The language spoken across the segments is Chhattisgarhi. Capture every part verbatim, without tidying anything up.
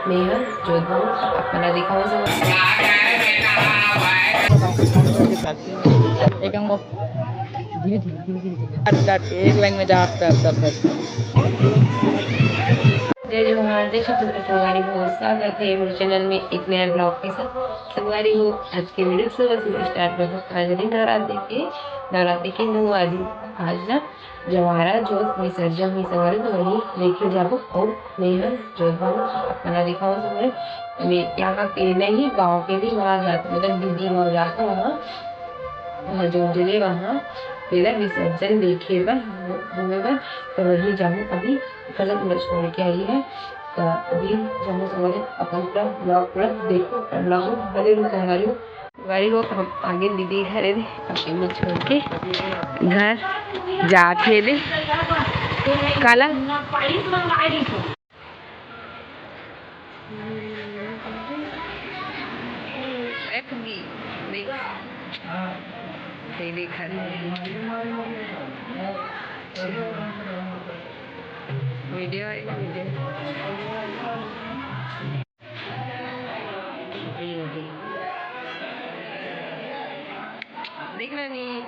मैं ह जोत भाव अपना दिखाऊं सब। एक अंग धीरे धीरे धीरे धीरे। एक लाइन में जा, आस्ते, आस्ते, आस्ते। जय जोहार, जय छत्तीसगढ़ संगवारी हो, स्वागत है मेरे चैनल में एक नया ब्लॉग के साथ। संगवारी हो, आज के वीडियो सुबह सुबह स्टार्ट कर दो। आज दिन नवरात्रि के, नवरात्रि के नौ आज ना जवारा जोत विसर्जन ही संगवारी, तो वही देखे जाबो। और मैं ह जोत भाव अपना दिखाऊं संगवारी, मैं यहाँ के नहीं, गाँव के भी वहाँ जाते, मतलब दीदी वहाँ जाते, वहाँ, वहाँ जोत जले, वहाँ तेला विसर्जन देखे बर, घूमे बर, तो वही जाऊँ अभी। कल पूरा छोड़ के आई है, तो अभी जाऊँ संगवारी, अपन पूरा ब्लॉग पूरा देखो, ब्लॉग बने रहो संगवारी। गाड़ी को हम आगे दीदी घर है, अकेले छोड़ के घर जात हे दे। काला? एफ बी देख, दे देख हर। वीडियो है, वीडियो। देख रहे नहीं।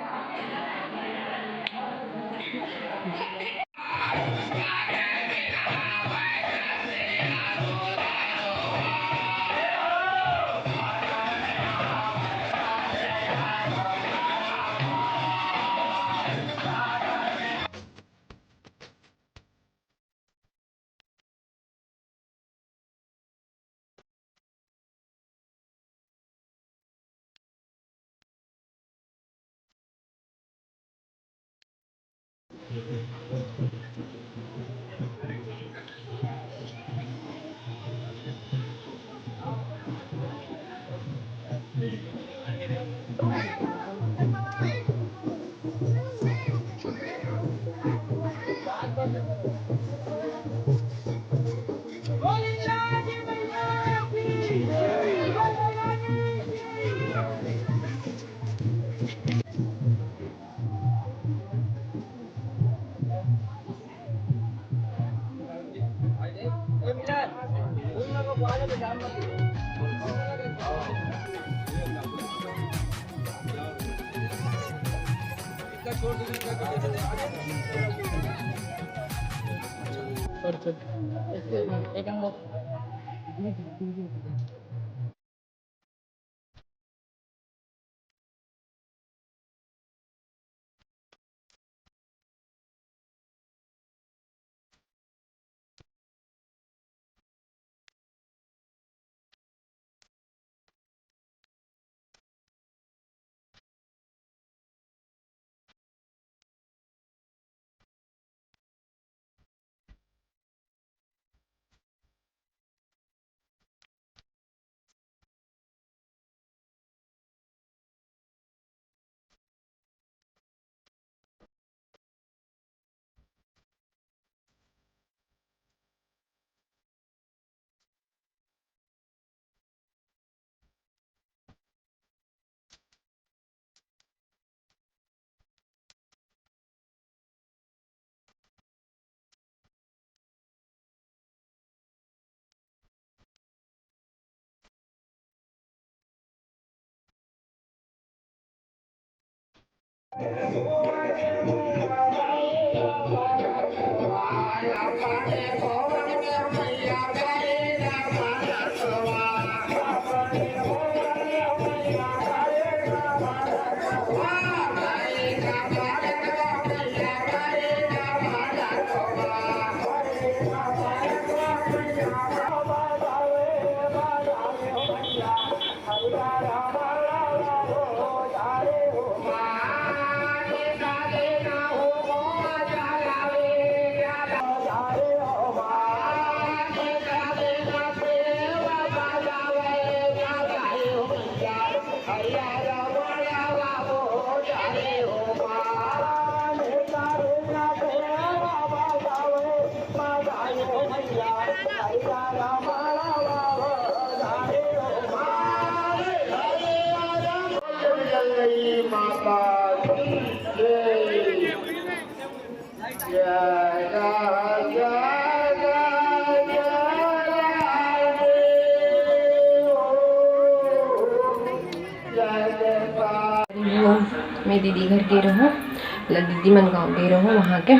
मैं दीदी घर गे रहूँ, मतलब दीदी मन गाँव गे रहूँ, वहाँ के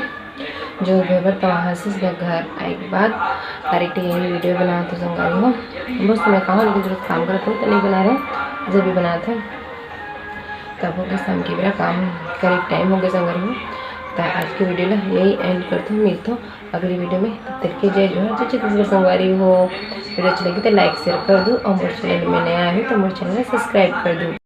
जो घर बर, तो वहाँ से सीधा घर आए के बाद direct यही video बनात हो संगवारी हो। बहुत समय कहाँ, लेकिन जरूरत काम करत हो तो नहीं बना रहे, जब भी बनात हो तब हो गए शाम के बेरा काम करे के time हो गए संगवारी हो। तो आज के video ला यही end करत हो, मिलत हो अगली video में। तब तक के जय जोहार, जय छत्तीसगढ़ संगवारी हो। Video अच्छी लगी तो like share कर दो और मोर channel में नया है तो मोर channel subscribe कर दो।